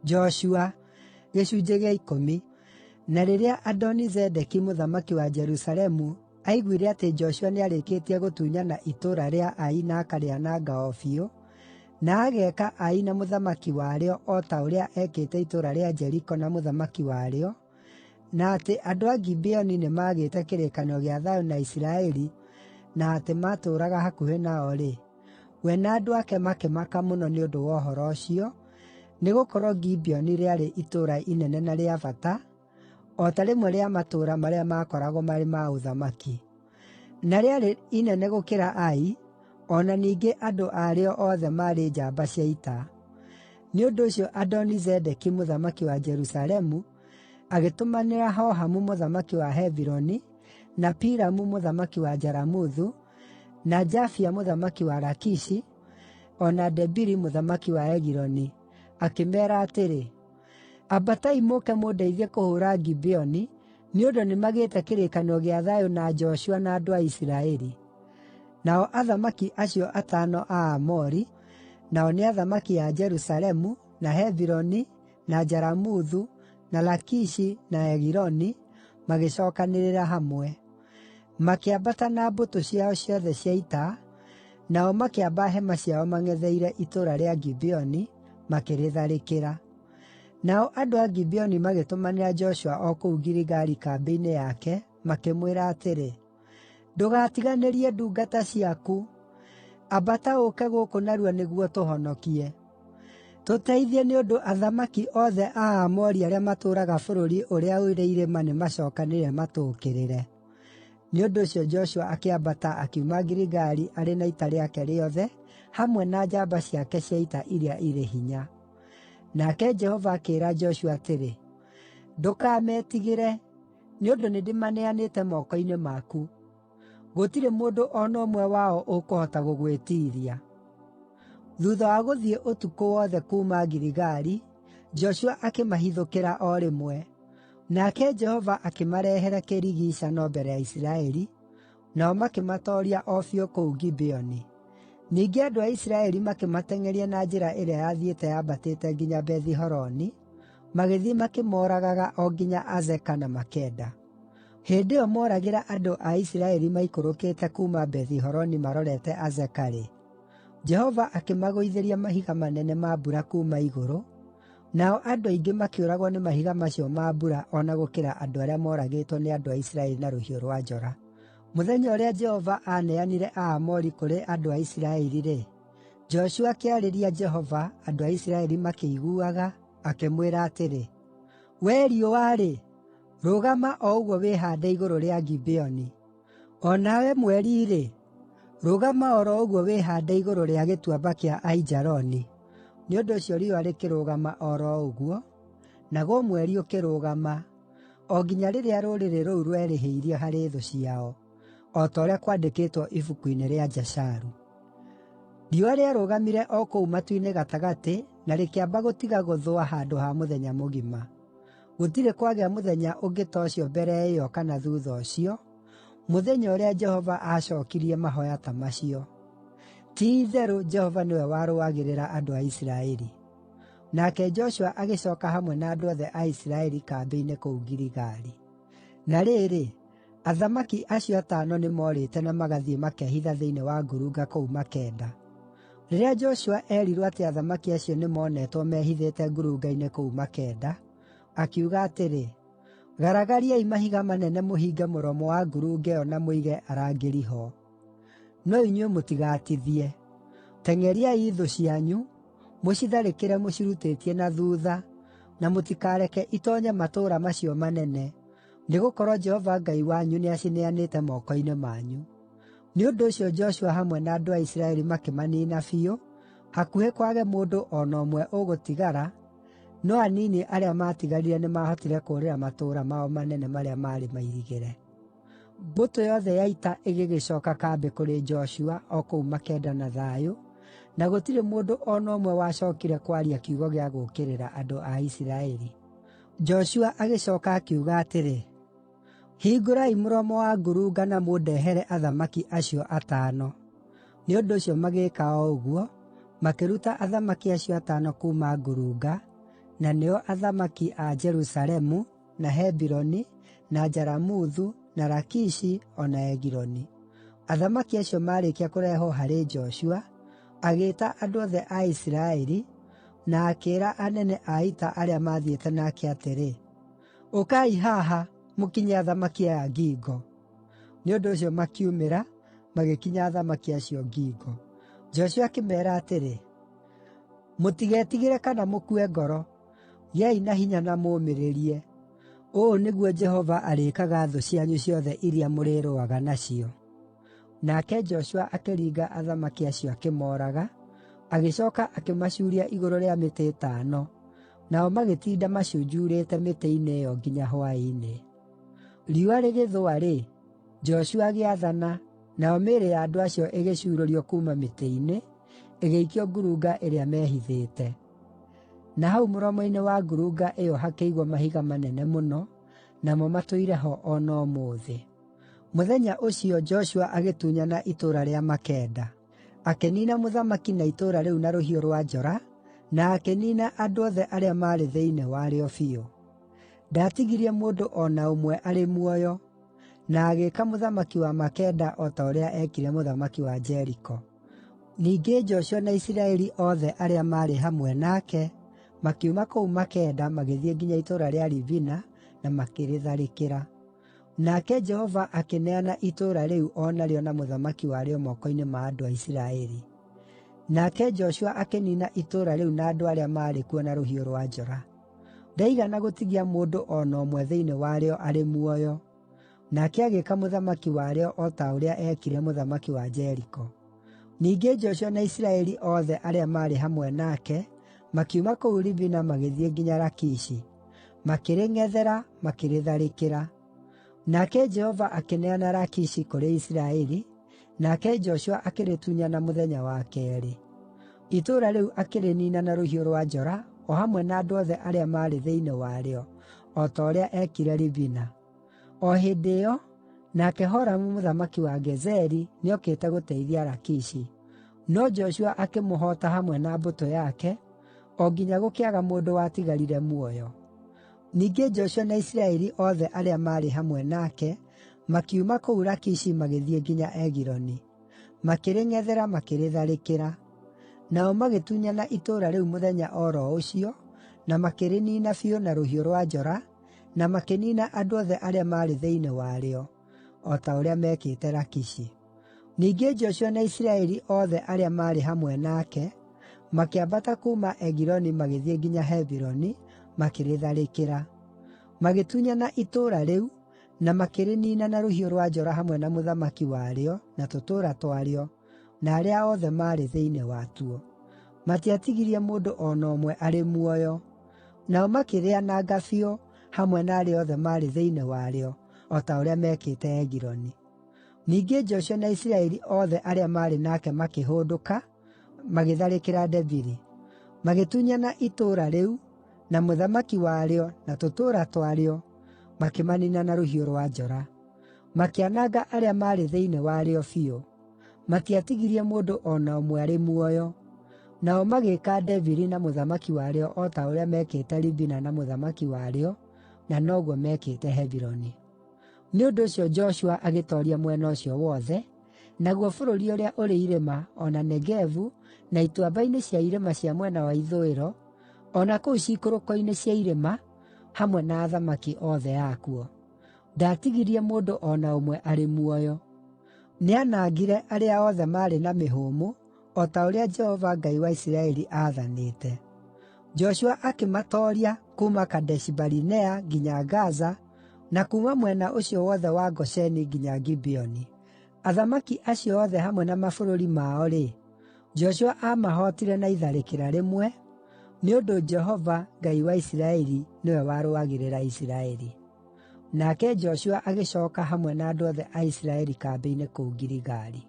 Joshua Gĩcunjĩ gĩa ikũmi. Na rĩrĩa Adoni-Zedeki mũthamaki wa Jerusalemu aiguire atĩ Joshua nĩarĩkĩtie gũtunyana itũũra rĩa Ai na akarĩananga o biũ, na ageeka Ai na mũthamaki warĩo o ta ũrĩa ekĩte itũũra rĩa Jeriko na mũthamaki warĩo, na atĩ andũ a Gibeoni nĩmagĩte kĩrĩkanĩro gĩa thayũ na Isiraeli na atĩ maatũũraga hakuhĩ nao-rĩ, we na andũ ake makĩmaka mũno nĩ ũndũ wa ũhoro ũcio, nĩgũkorwo Gibeoni rĩarĩ itũũra inene na rĩa bata, o ta rĩmwe rĩa matũũra marĩa maakoragwo marĩ ma ũthamaki. Na rĩarĩ inene gũkĩra Ai, o na ningĩ andũ a rĩo othe maarĩ njamba cia ita. Nĩ ũndũ ũcio Adoni-Zedeki mũthamaki wa Jerusalemu agĩtũmanĩra Hohamu mũthamaki wa Hebironi, na Piramu mũthamaki wa Jaramuthu, na Jafia mũthamaki wa Lakishi, o na Debiri mũthamaki wa Egiloni, akĩmeera atĩrĩ, “Ambatai mũũke mũndeithie kũhũũra Gibeoni, nĩ ũndũ nĩmagĩte kĩrĩkanĩro gĩa thayũ na Joshua na andũ a Isiraeli.” Nao athamaki acio atano a Aamori, nao nĩ athamaki a Jerusalemu, na Hebironi, na Jaramuthu, na Lakishi na Egiloni, magĩcookanĩrĩra hamwe. Makĩambata na mbũtũ ciao ciothe cia ita, nao makĩamba hema ciao mang'etheire itũũra rĩa Gibeoni, makĩrĩtharĩkĩra. Nao andũ a Gibeoni magĩtũmanĩra Joshua o kũu Giligali kambĩ-inĩ yake, makĩmwĩra atĩrĩ, “Ndũgatiganĩrie ndungata ciaku! Ambata ũũke gũkũ narua nĩguo ũtũhonokie! Tũteithie nĩ ũndũ athamaki othe a Aamori arĩa matũũraga bũrũri ũrĩa ũrĩ irĩma nĩmacookanĩrĩire matũũkĩrĩre.” Nĩ ũndũ ũcio Joshua akĩambata akiuma Giligali arĩ na ita rĩake rĩothe, hamwe na njamba ciake cia ita iria irĩ hinya. Nake Jehova akĩĩra Joshua atĩrĩ, “Ndũkametigĩre, nĩ ũndũ nĩndĩmaneanĩte moko-inĩ maku. Gũtirĩ mũndũ o na ũmwe wao ũkũhota gũgwĩtiiria.” Thuutha wa gũthiĩ ũtukũ wothe kuuma Giligali, Joshua akĩmahithũkĩra o rĩmwe. Nake Jehova akĩmarehere kĩrigiicano mbere ya Isiraeli, nao makĩmatooria o biũ kũu Gibeoni. Ningĩ andũ a Isiraeli makĩmateng'eria na njĩra ĩrĩa yathiĩte yambatĩte nginya Bethi-Horoni, magĩthiĩ makĩmooragaga o nginya Azeka na Makeda. Hĩndĩ ĩyo mooragĩra andũ a Isiraeli maikũrũkĩte kuuma Bethi-Horoni marorete Azeka-rĩ, Jehova akĩmagũithĩria mahiga manene ma mbura kuuma igũrũ, nao andũ aingĩ makĩũragwo nĩ mahiga macio ma mbura o na gũkĩra andũ arĩa mooragĩtwo nĩ andũ a Isiraeli na rũhiũ rwa njora. Mũthenya ũrĩa Jehova aaneanire Aamori kũrĩ andũ a Isiraeli-rĩ, Joshua akĩarĩria Jehova, andũ a Isiraeli makĩiguaga, akĩmwĩra atĩrĩ, “Wee riũa-rĩ, rũgama o ũguo wĩhaande igũrũ rĩa Gibeoni, O nawe mweri-rĩ, rũgama o ro ũguo wĩhaande igũrũ rĩa Gĩtuamba kĩa Aijaloni.” Nĩ ũndũ ũcio riũa rĩkĩrũgama o ro ũguo, naguo mweri ũkĩrũgama, o nginya rĩrĩa rũrĩrĩ rũu rwerĩhĩirie harĩ thũ ciao, o ta ũrĩa kwandĩkĩtwo Ibuku-inĩ rĩa Jasharu. Riũa rĩarũgamire o kũu matu-inĩ gatagatĩ na rĩkĩamba gũtiga gũthũa handũ ha mũthenya mũgima. Gũtirĩ kwagĩa mũthenya ũngĩ ta ũcio mbere ĩyo kana thuutha ũcio, mũthenya ũrĩa Jehova aacookirie mahooya ta macio. Ti-itherũ Jehova nĩwe warũagĩrĩra andũ a Isiraeli. Nake Joshua agĩcooka hamwe na andũ othe a Isiraeli kambĩ-inĩ kũu Giligali. Na rĩrĩ, athamaki acio atano nĩmoorĩte na magathiĩ makehitha thĩinĩ wa ngurunga kũu Makeda. Rĩrĩa Joshua eerirwo atĩ athamaki acio nĩmonetwo mehithĩte ngurunga-inĩ kũu Makeda, akiuga atĩrĩ, “Garagariai mahiga manene mũhinge mũromo wa ngurunga ĩyo na mũige arangĩri ho. No inyuĩ mũtigatithie. Teng'eriai thũ cianyu, mũcitharĩkĩre mũcirutĩtie na thuutha, na mũtikareke itoonye matũũra macio manene, nĩgũkorwo Jehova Ngai wanyu nĩacineanĩte moko-inĩ manyu.” Nĩ ũndũ ũcio Joshua hamwe na andũ a Isiraeli makĩmaniina biũ, hakuhĩ kwage mũndũ o na ũmwe ũgũtigara, no anini arĩa maatigarire nĩmahotire kũũrĩra matũũra mao manene marĩa maarĩ mairigĩre. Mbũtũ yothe ya ita ĩgĩgĩcooka kambĩ kũrĩ Joshua o kũu Makeda na thayũ, na gũtirĩ mũndũ o na ũmwe wacookire kwaria kiugo gĩa gũũkĩrĩra andũ a Isiraeli. Joshua agĩcooka akiuga atĩrĩ, “Hingũrai mũromo wa ngurunga na mũndehere athamaki acio atano.” Nĩ ũndũ ũcio magĩĩka o ũguo, makĩruta athamaki acio atano kuuma ngurunga, na nĩo athamaki a Jerusalemu, na Hebironi, na Jaramuthu, na Lakishi, o na Egiloni. Athamaki acio maarĩkia kũrehwo harĩ Joshua, agĩĩta andũ othe a Isiraeli, na akĩĩra anene a ita arĩa maathiĩte nake atĩrĩ, “Ũkai haha, mũkinye athamaki aya ngingo.” Nĩ ũndũ ũcio makiumĩra, magĩkinya athamaki acio ngingo. Joshua akĩmeera atĩrĩ, “Mũtigetigĩre kana mũkue ngoro. Gĩai na hinya na mũũmĩrĩrie. Ũũ nĩguo Jehova arĩĩkaga thũ cianyu ciothe iria mũrĩrũaga nacio.” Nake Joshua akĩringa athamaki acio akĩmooraga, agĩcooka akĩmacuuria igũrũ rĩa mĩtĩ ĩtano, nao magĩtinda macunjurĩte mĩtĩ-inĩ ĩyo nginya hwaĩ-inĩ. Riũa rĩgĩthũa-rĩ, Joshua agĩathana, nayo mĩĩrĩ ya andũ acio ĩgĩcuurũrio kuuma mĩtĩ-inĩ, ĩgĩikio ngurunga ĩrĩa meehithĩte. Na hau mũromo-inĩ wa ngurunga ĩyo hakĩigwo mahiga manene mũno, namo matũire ho o na ũmũthĩ. Mũthenya ũcio Joshua agĩtunyana itũũra rĩa Makeda. Akĩniina mũthamaki na itũũra rĩu na rũhiũ rwa njora, na akĩniina andũ othe arĩa maarĩ thĩinĩ warĩo biũ. Ndaatigirie mũndũ o na ũmwe arĩ muoyo, na agĩĩka mũthamaki wa Makeda o ta ũrĩa eekire mũthamaki wa Jeriko. Ningĩ Joshua na Isiraeli othe arĩa maarĩ hamwe nake makiuma kũu Makeda magĩthiĩ nginya itũũra rĩa Libina na makĩrĩtharĩkĩra. Nake Jehova akĩneana itũũra rĩu o narĩo na mũthamaki warĩo moko-inĩ ma andũ a Isiraeli. Nake Joshua akĩniina itũũra rĩu na andũ arĩa maarĩ kuo na rũhiũ rwa njora. Ndaigana gũtigia mũndũ o na ũmwe thĩinĩ warĩo arĩ muoyo. Nake agĩĩka mũthamaki warĩo o ta ũrĩa eekire mũthamaki wa Jeriko. Ningĩ Joshua na Isiraeli othe arĩa maarĩ hamwe nake makiuma kũu Libina magĩthiĩ nginya Lakishi, makĩrĩng'ethera, makĩrĩtharĩkĩra. Nake Jehova akĩneana Lakishi kũrĩ Isiraeli, nake Joshua akĩrĩtunyana mũthenya wa keerĩ. Itũũra rĩu akĩrĩniina na rũhiũ rwa njora o hamwe na andũ othe arĩa maarĩ thĩinĩ warĩo, o ta ũrĩa eekire Libina. O hĩndĩ ĩyo, nake Horamu mũthamaki wa Gezeri nĩokĩte gũteithia Lakishi. No Joshua akĩmũhoota hamwe na mbũtũ yake, o nginya gũkĩaga mũndũ watigarire muoyo. Ningĩ Joshua na Isiraeli othe arĩa maarĩ hamwe nake makiuma kũu Lakishi magĩthiĩ nginya Egiloni. Makĩrĩng'ethera makĩrĩtharĩkĩra. Nao magĩtunyana itũũra rĩu mũthenya o ro ũcio, na makĩrĩniina biũ na rũhiũ rwa njora, na makĩniina andũ othe arĩa maarĩ thĩinĩ warĩo, o ta ũrĩa meekĩte Lakishi. Ningĩ Joshua na Isiraeli othe arĩa maarĩ hamwe nake makĩambata kuuma Egiloni magĩthiĩ nginya Hebironi, makĩrĩtharĩkĩra. Magĩtunyana itũũra rĩu, na makĩrĩniina na rũhiũ rwa njora hamwe na mũthamaki warĩo, na tũtũũra twarĩo, na arĩa othe maarĩ thĩinĩ watuo. Matiatigirie mũndũ o na ũmwe arĩ muoyo. Nao makĩrĩananga biũ hamwe na arĩa othe maarĩ thĩinĩ warĩo, o ta ũrĩa meekĩte Egiloni. Ningĩ Joshua na Isiraeli othe arĩa maarĩ nake makĩhũndũka, magĩtharĩkĩra Debiri. Magĩtunyana itũũra rĩu, na mũthamaki warĩo, na tũtũũra twarĩo, makĩmaniina na rũhiũ rwa njora. Makĩananga arĩa maarĩ thĩinĩ warĩo biũ. Matiatigirie mũndũ o na ũmwe arĩ muoyo. Nao magĩĩka Debiri na mũthamaki warĩo o ta ũrĩa meekĩte Libina na mũthamaki warĩo, na noguo meekĩte Hebironi. Nĩ ũndũ ũcio Joshua agĩtooria mwena ũcio wothe, naguo bũrũri ũrĩa ũrĩ irĩma, o na Negevu, na ituamba-inĩ cia irĩma cia mwena wa ithũĩro, o na kũu ciikũrũko-inĩ cia irĩma, hamwe na athamaki othe akuo. Ndaatigirie mũndũ o na ũmwe arĩ muoyo. Nĩanangire arĩa othe maarĩ na mĩhũmũ, o ta ũrĩa Jehova Ngai wa Isiraeli aathanĩte. Joshua akĩmatooria kuuma Kadeshi-Barinea nginya Gaza, na kuuma mwena ũcio wothe wa Gosheni nginya Gibeoni. Athamaki acio othe hamwe na mabũrũri mao-rĩ, Joshua aamahootire na itharĩkĩra rĩmwe, nĩ ũndũ Jehova, Ngai wa Isiraeli, nĩwe warũagĩrĩra Isiraeli. Nake Joshua agĩcooka hamwe na andũ othe a Isiraeli kambĩ-inĩ kũu Giligali.